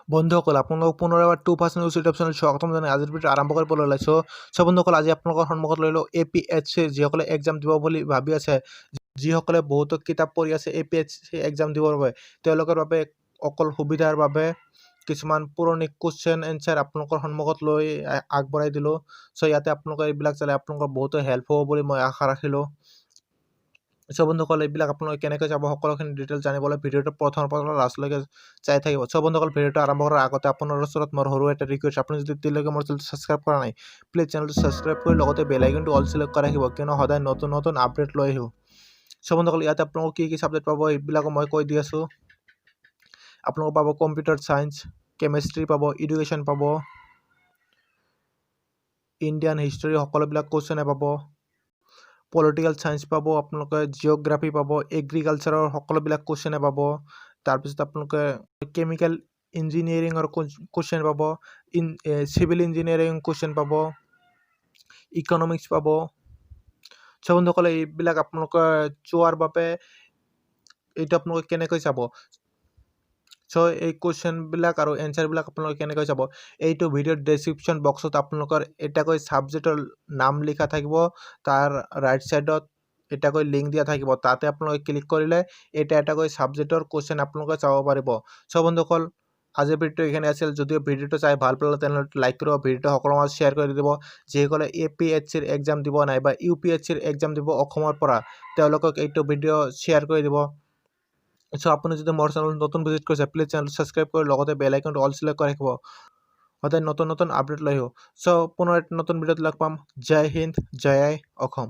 বন্ধুসকল, আপোনালোকক পুনৰ এবাৰ to first news YouTube channel স্বাগতম জনাই আজিৰ ভিডিঅ' আৰম্ভ কৰিবলৈ ওলাইছোঁ। চ' বন্ধুসকল, আজি আপোনালোকৰ সন্মুখত লৈ লওঁ এপিএছচিৰ যিসকলে এক্সাম দিব বুলি ভাবি আছে, যিসকলে বহুতো কিতাপ পঢ়ি আছে এপিএছচি এক্সাম দিবৰ বাবে, তেওঁলোকৰ বাবে অকল সুবিধাৰ বাবে কিছুমান পুৰণি কুৱেশ্যন এনচাৰ আপোনালোকৰ সন্মুখত লৈ আগবঢ়াই দিলোঁ। চ' ইয়াতে আপোনালোকে এইবিলাক চালে আপোনালোকৰ বহুতো হেল্প হ'ব বুলি মই আশা ৰাখিলোঁ। চ' বন্ধুসকল, এইবিলাক আপোনালোকে কেনেকৈ চাব, সকলোখিনি ডিটেইলছ জানিবলৈ ভিডিঅ'টো প্ৰথমৰ পৰা লাষ্টলৈকে চাই থাকিব। চ' বন্ধুসকল, ভিডিঅ'টো আৰম্ভ কৰাৰ আগতে আপোনাৰ ওচৰত মোৰ সৰু এটা ৰিকুৱেষ্ট। আপুনি যদি এতিয়ালৈকে মোৰ চেনেলটো ছাবস্ক্ৰাইব কৰা নাই, প্লিজ চেনেলটো ছাবস্ক্ৰাইব কৰি লগতে বেল আইকনটো অল চিলেক্ট কৰি ৰাখিব, কিয়নো সদায় নতুন নতুন আপডেট লৈ আহোঁ। চ' বন্ধুসকল, ইয়াতে আপোনালোকক কি কি ছাবজেক্ট পাব, এইবিলাকো মই কৈ দি আছোঁ। আপোনালোকে পাব কম্পিউটাৰ চায়েন্স, কেমেষ্ট্ৰি পাব, এডুকেশ্যন পাব, ইণ্ডিয়ান হিষ্টৰী সকলোবিলাক কুৱেশ্যনে পাব, পলিটিকেল চায়েন্স পাব, আপোনালোকে জিঅ'গ্ৰাফী পাব, এগ্ৰিকালচাৰৰ সকলোবিলাক কুৱেশ্যনে পাব। তাৰপিছত আপোনালোকে কেমিকেল ইঞ্জিনিয়াৰিঙৰ কুৱেশ্যন পাব, চিভিল ইঞ্জিনিয়াৰিং কুৱেশ্যন পাব, ইকনমিক্স পাব। চ' বন্ধুসকল, এইবিলাক আপোনালোকে চোৱাৰ বাবে এইটো আপোনালোকে কেনেকৈ চাব? চ' এই কুৱেশ্যনবিলাক আৰু এনচাৰবিলাক আপোনালোকে কেনেকৈ চাব? এইটো ভিডিঅ'ৰ ডেছক্ৰিপশ্যন বক্সত আপোনালোকৰ এটাকৈ ছাবজেক্টৰ নাম লিখা থাকিব। তাৰ ৰাইট ছাইডত এটাকৈ লিংক দিয়া থাকিব। তাতে আপোনালোকে ক্লিক কৰিলে এটা এটাকৈ ছাবজেক্টৰ কুৱেশ্যন আপোনালোকে চাব পাৰিব। চ' বন্ধুসকল, আজিৰ ভিডিঅ'টো এইখিনি আছিল। যদিও ভিডিঅ'টো চাই ভাল পালে, তেনেহ'লে লাইক কৰিব, ভিডিঅ'টো সকলো মাজত শ্বেয়াৰ কৰি দিব। যিসকলে এপিএছচিৰ এক্সাম দিব নাইবা ইউপিএছচিৰ এক্সাম দিব অসমৰ পৰা, তেওঁলোকক এইটো ভিডিঅ' শ্বেয়াৰ কৰি দিব। চ' আপুনি যদি মোৰ চেনেল নতুন ভিজিট কৰিছে, প্লিজ চেনেলটো ছাবস্ক্ৰাইব কৰি লগতে বেল আইকনটো অল চিলেক্ট কৰি ৰাখিব। সদায় নতুন নতুন আপডেট লৈ আহিব। চ' পুনৰ এটা নতুন ভিডিঅ'ত লগ পাম। জয় হিন্দ, জয় আই অসম।